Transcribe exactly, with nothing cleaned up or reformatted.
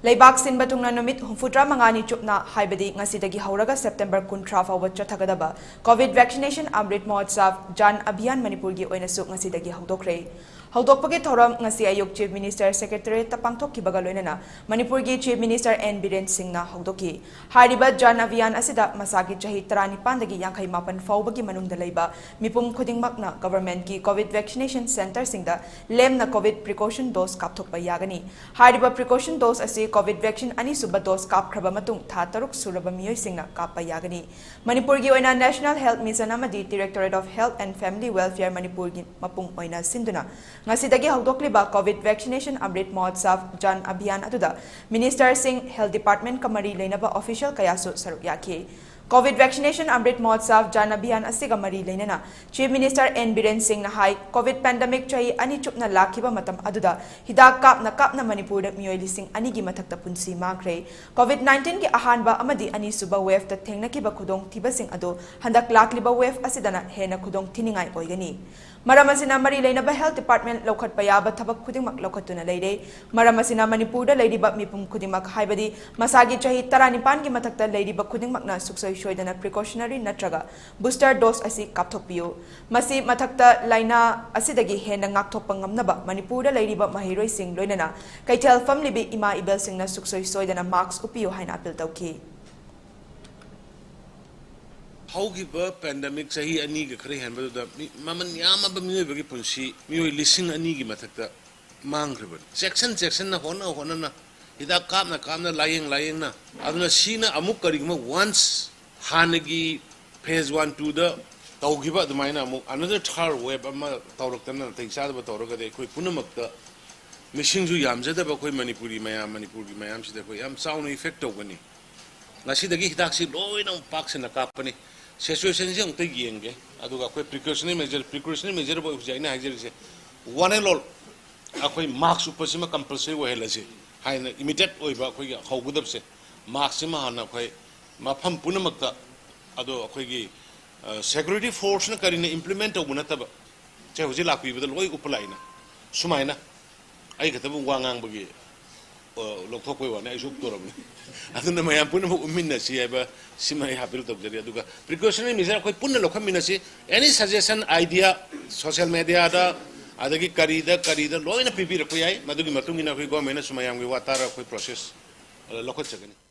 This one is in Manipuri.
ꯂꯩꯕꯥꯛ ꯁꯤꯟꯕ ꯊꯨꯡꯅ ꯅꯨꯃꯤꯠ ꯍꯨꯝꯐꯨꯇꯔꯥ ꯃꯉꯥꯅꯤ ꯆꯨꯞꯅ, ꯍꯥꯏꯕꯗꯤ ꯉꯁꯤꯗꯒꯤ ꯍꯧꯔꯒ ꯁꯦꯞꯇꯦꯝꯕꯔ ꯀꯨꯟꯊ꯭ꯔꯥ ꯐꯥꯎꯕ ꯆꯠꯊꯒꯗꯕ COVID vaccination Amrit Mahotsav Jan Abhiyan ꯃꯅꯤꯄꯨꯔꯒꯤ ꯑꯣꯏꯅꯁꯨ ꯉꯁꯤꯗꯒꯤ ꯍꯧꯗꯣꯛꯈ꯭ꯔꯦ꯫ ꯍꯧꯗꯣꯛꯄꯒꯤ ꯊꯧꯔꯝ ꯉꯁꯤ ꯑꯌꯨꯛ Chief Minister Secretariatꯇ ꯄꯥꯡꯊꯣꯛꯈꯤꯕꯒ ꯂꯣꯏꯅꯅ ꯃꯅꯤꯄꯨꯔꯒꯤ Chief Minister N ꯕꯤꯔꯦꯟ ꯁꯤꯡꯅ ꯍꯧꯗꯣꯛꯈꯤ꯫ ꯍꯥꯏꯔꯤꯕ Jan Abhiyan ꯑꯁꯤꯗ ꯃꯁꯥꯒꯤ ꯆꯍꯤ ꯇꯔꯥꯅꯤꯄꯥꯟꯗꯒꯤ ꯌꯥꯡꯈꯩ ꯃꯥꯄꯟ ꯐꯥꯎꯕꯒꯤ ꯃꯅꯨꯡꯗ ꯂꯩꯕ ꯃꯤꯄꯨꯝ ꯈꯨꯗꯤꯡꯃꯛꯅ governmentꯀꯤ COVID vaccination centreꯁꯤꯡꯗ ꯂꯦꯝꯅ COVID precaution dose ꯀꯥꯞꯊꯣꯛꯄ ꯌꯥꯒꯅꯤ꯫ ꯍꯥꯏꯔꯤꯕ precaution dose ꯑꯁꯤ COVID vaccine ꯑꯅꯤꯁꯨꯕ dose ꯀꯥꯞꯈ꯭ꯔꯕ ꯃꯇꯨꯡ ꯊꯥ ꯇꯔꯨꯛ ꯁꯨꯔꯕ ꯃꯤꯑꯣꯏꯁꯤꯡꯅ ꯀꯥꯞꯄ ꯌꯥꯒꯅꯤ꯫ ꯃꯅꯤꯄꯨꯔꯒꯤ ꯑꯣꯏꯅ National Health Mission ꯑꯃꯗꯤ Directorate of Health and Family Welfare ꯃꯅꯤꯄꯨꯔꯒꯤ ꯃꯄꯨꯡ ꯑꯣꯏꯅ ꯁꯤꯟꯗꯨꯅ ꯉꯁꯤꯗꯒꯤ ꯍꯧꯗꯣꯛꯂꯤꯕ COVID vaccination Amrit Mahotsav Jan Abhiyan ꯑꯗꯨꯗ Minister ꯁꯤꯡ, Health Departmentꯀ ꯃꯔꯤ ꯂꯩꯅꯕ official ꯀꯌꯥꯁꯨ ꯁꯔꯨꯛ ꯌꯥꯈꯤ꯫ COVID vaccination Amrit Mahotsav Jan Abhiyan ꯑꯁꯤꯒ ꯃꯔꯤ ꯂꯩꯅꯅ Chief Minister N ꯕꯤꯔꯦꯟ ꯁꯤꯡꯅ ꯍꯥꯏ, COVID pandemic ꯆꯍꯤ ꯑꯅꯤ ꯆꯨꯞꯅ ꯂꯥꯛꯈꯤꯕ ꯃꯇꯝ ꯑꯗꯨꯗ ꯍꯤꯗꯥꯛ ꯀꯥꯞꯅ ꯀꯥꯞꯅ ꯃꯅꯤꯄꯨꯔꯗ ꯃꯤꯑꯣꯏ ꯂꯤꯁꯤꯡ ꯑꯅꯤꯒꯤ ꯃꯊꯛꯇ ꯄꯨꯟꯁꯤ ꯃꯥꯡꯈ꯭ꯔꯦ꯫ COVID nineteenꯒꯤ ꯑꯍꯥꯟꯕ ꯑꯃꯗꯤ ꯑꯅꯤꯁꯨꯕ waveꯇ ꯊꯦꯡꯅꯈꯤꯕ ꯈꯨꯗꯣꯡꯊꯤꯕꯁꯤꯡ ꯑꯗꯨ ꯍꯟꯗꯛ ꯂꯥꯛꯂꯤꯕ wave ꯑꯁꯤꯗꯅ ꯍꯦꯟꯅ ꯈꯨꯗꯣꯡ ꯊꯤꯅꯤꯡꯉꯥꯏ ꯑꯣꯏꯒꯅꯤ꯫ ꯃꯔꯝ ꯑꯁꯤꯅ ꯃꯔꯤ ꯂꯩꯅꯕ Health Department ꯂꯧꯈꯠꯄ ꯌꯥꯕ ꯊꯕꯛ ꯈꯨꯗꯤꯡꯃꯛ ꯂꯧꯈꯠꯇꯨꯅ ꯂꯩꯔꯦ꯫ ꯃꯔꯝ ꯑꯁꯤꯅ ꯃꯅꯤꯄꯨꯔꯗ ꯂꯩꯔꯤꯕ ꯃꯤꯄꯨꯝ ꯈꯨꯗꯤꯡꯃꯛ, ꯍꯥꯏꯕꯗꯤ ꯃꯁꯥꯒꯤ ꯆꯍꯤ ꯇꯔꯥꯅꯤꯄꯥꯟꯒꯤ ꯃꯊꯛꯇ ꯂꯩꯔꯤꯕ ꯈꯨꯗꯤꯡꯃꯛꯅ ꯁꯨꯡꯁꯣꯏ ꯁꯣꯏꯗꯅ precautionary ꯅꯠꯇ꯭ꯔꯒ booster dose ꯑꯁꯤ ꯀꯥꯞꯊꯣꯛꯄꯤꯌꯨ꯫ ꯃꯁꯤ ꯃꯊꯛꯇ ꯂꯥꯏꯅꯥ ꯑꯁꯤꯗꯒꯤ ꯍꯦꯟꯅ ꯉꯥꯛꯊꯣꯛꯄ ꯉꯝꯅꯕ ꯃꯅꯤꯄꯨꯔꯗ ꯂꯩꯔꯤꯕ ꯃꯍꯩꯔꯣꯏꯁꯤꯡ ꯂꯣꯏꯅꯅ ꯀꯩꯊꯦꯜ ꯐꯝꯂꯤꯕꯤ ꯏꯃꯥ ꯏꯕꯦꯜꯁꯤꯡꯅ ꯁꯨꯡꯁꯣꯏ ꯁꯣꯏꯗꯅ mask ꯎꯞꯄꯤꯌꯨ ꯍꯥꯏꯅ appeal ꯇꯧꯈꯤ꯫ ꯍꯧꯈꯤꯕ pandemic ꯆꯍꯤ ꯑꯅꯤꯒ ꯈꯔ ꯍꯦꯟꯕꯗꯨꯗ ꯃꯤ-, ꯃꯃꯜ ꯌꯥꯝꯂꯕ ꯃꯤꯑꯣꯏꯕꯒꯤ ꯄꯨꯟꯁꯤ ꯃꯤꯑꯣꯏ ꯂꯤꯁꯤꯡ ꯑꯅꯤꯒꯤ ꯃꯊꯛꯇ ꯃꯥꯡꯈ꯭ꯔꯕꯅꯤ꯫ ꯆꯦꯛꯁꯤꯟ ꯆꯦꯛꯁꯤꯟꯅ, ꯍꯣꯠꯅ ꯍꯣꯠꯅꯅ, ꯍꯤꯗꯥꯛ ꯀꯥꯞꯅ ꯀꯥꯞꯅ, ꯂꯥꯌꯦꯡ ꯂꯥꯌꯦꯡꯅ꯫ ꯑꯗꯨꯅ ꯁꯤꯅ ꯑꯃꯨꯛ ꯀꯔꯤꯒꯨꯝꯕ once ꯍꯥꯟꯅꯒꯤ phase one, twoꯗ ꯇꯧꯈꯤꯕ ꯑꯗꯨꯃꯥꯏꯅ ꯑꯃꯨꯛ another third wave ꯑꯃ ꯇꯧꯔꯛꯇꯅ ꯅꯥꯇꯩ ꯆꯥꯗꯕ ꯇꯧꯔꯒꯗꯤ ꯑꯩꯈꯣꯏ ꯄꯨꯝꯅꯃꯛꯇ, ꯃꯤꯁꯤꯡꯁꯨ ꯌꯥꯝꯖꯗꯕ ꯑꯩꯈꯣꯏ ꯃꯅꯤꯄꯨꯔꯤ ꯃꯌꯥꯝ, ꯃꯅꯤꯄꯨꯔꯒꯤ ꯃꯌꯥꯝꯁꯤꯗ ꯑꯩꯈꯣꯏ ꯌꯥꯝ ꯆꯥꯎꯅ effect ꯇꯧꯒꯅꯤ꯫ ꯉꯁꯤꯗꯒꯤ ꯍꯤꯗꯥꯛꯁꯤ ꯂꯣꯏꯅ ꯑꯃꯨꯛ ꯄꯥꯛ ꯁꯟꯅ ꯀꯥꯞꯀꯅꯤ꯫ Situationꯁꯤ ꯑꯃꯨꯛꯇ ꯌꯦꯡꯒꯦ꯫ ꯑꯗꯨꯒ ꯑꯩꯈꯣꯏ precautionary measure, precautionary measure ꯍꯧꯖꯤꯛ ꯑꯩꯅ ꯍꯥꯏꯖꯔꯤꯁꯦ, one and all, ꯑꯩꯈꯣꯏ mask ꯎꯞꯄꯁꯤꯃ compulsory ꯑꯣꯏꯍꯜꯂꯁꯤ ꯍꯥꯏꯅ immediate ꯑꯣꯏꯕ ꯑꯩꯈꯣꯏꯒꯤ ꯍꯧꯒꯗꯕꯁꯦ, maskꯁꯤꯃ ꯍꯥꯟꯅ ꯑꯩꯈꯣꯏ ꯃꯐꯝ ꯄꯨꯝꯅꯃꯛꯇ, ꯑꯗꯣ ꯑꯩꯈꯣꯏꯒꯤ, ꯑ, security forceꯅ ꯀꯔꯤꯅ implement ꯇꯧꯕ ꯅꯠꯇꯕ, ꯁꯦ ꯍꯧꯖꯤꯛ ꯂꯥꯛꯄꯤꯕꯗ ꯂꯣꯏ ꯎꯞꯄ ꯂꯥꯛꯏꯅ, ꯁꯨꯃꯥꯏꯅ ꯑꯩ ꯈꯛꯇꯕꯨ ꯋꯥ ꯉꯥꯡꯕꯒꯤ ꯂꯧꯊꯣꯛꯄꯩ ꯋꯥꯅꯤ, ꯑꯩꯁꯨ ꯎꯞꯇꯣꯔꯕꯅꯤ꯫ ꯑꯗꯨꯅ ꯃꯌꯥꯝ ꯄꯨꯝꯅꯃꯛ ꯎꯞꯃꯤꯟꯅꯁꯤ ꯍꯥꯏꯕ ꯁꯤꯃ ꯑꯩ ꯑꯄꯤꯜ ꯇꯧꯖꯔꯤ꯫ ꯑꯗꯨꯒ precautionary measure ꯑꯩꯈꯣꯏ ꯄꯨꯟꯅ ꯂꯧꯈꯠꯃꯤꯟꯅꯁꯤ꯫ Any suggestion, idea, social mediaꯗ, ꯑꯗꯒꯤ ꯀꯔꯤꯗ ꯀꯔꯤꯗ ꯂꯣꯏꯅ ꯄꯤꯕꯤꯔꯛꯄ ꯌꯥꯏ꯫ ꯃꯗꯨꯒꯤ ꯃꯇꯨꯡ ꯏꯟꯅ ꯑꯩꯈꯣꯏ governmentꯅꯁꯨ ꯃꯌꯥꯝꯒꯤ ꯋꯥ ꯇꯥꯔꯒ ꯑꯩꯈꯣꯏ process ꯂꯧꯈꯠꯆꯒꯅꯤ꯫